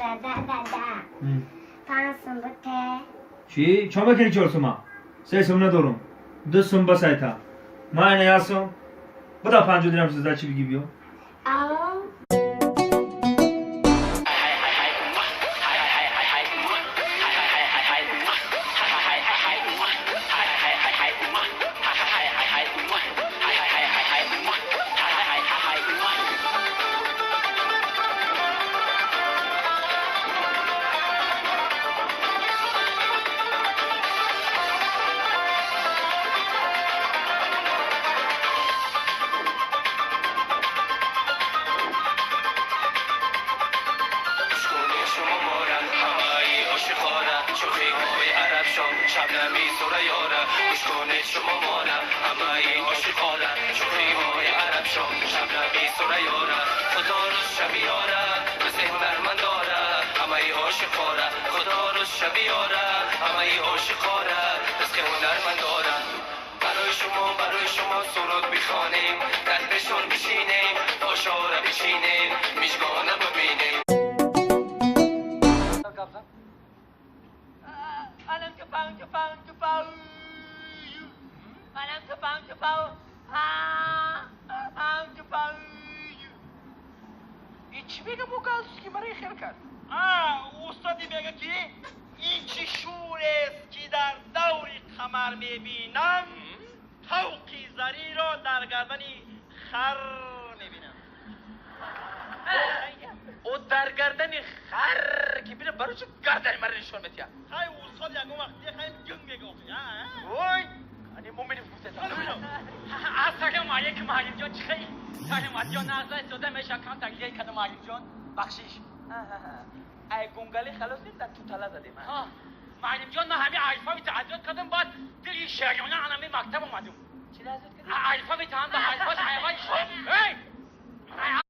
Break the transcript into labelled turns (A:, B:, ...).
A: Да, да, да, да. 5 сум бите.
B: Чӣ? Чо мекунӣ 4 сума? 3 сум надорум. 2 сум басайта. Ман ина 1 сум. Буда 50 дирам сизда чӣ бигӣ биё.
A: Ау.
C: چی میگه بو که برای خیر کرد؟
D: استادی میگه که این چی شور است که در دور قمر میبینم، طوقی زری را در گردن خر میبینم.
C: او در گردن خر که بینم برای چه گردن من نشون میدی؟
D: خیلی استاد یکم وقتی خیلی گنگ میگه.
C: اوی انی مومنی فوزه.
E: السلام علیکم معلم جان، چی خیلی؟ سلام جان، نازل شده میشه کم تگلیه کدام معلم جان؟
C: بخشش. ای گونگلی خلاص نیم در توتاله زدیم.
E: معلم جان، من همه الفابت عزیز کردم، بعد دلی شریانه انمی مکتب اومدم.
C: چی عزیز کردی؟
E: الفابت هم به الفاظ حیوان شد. ای!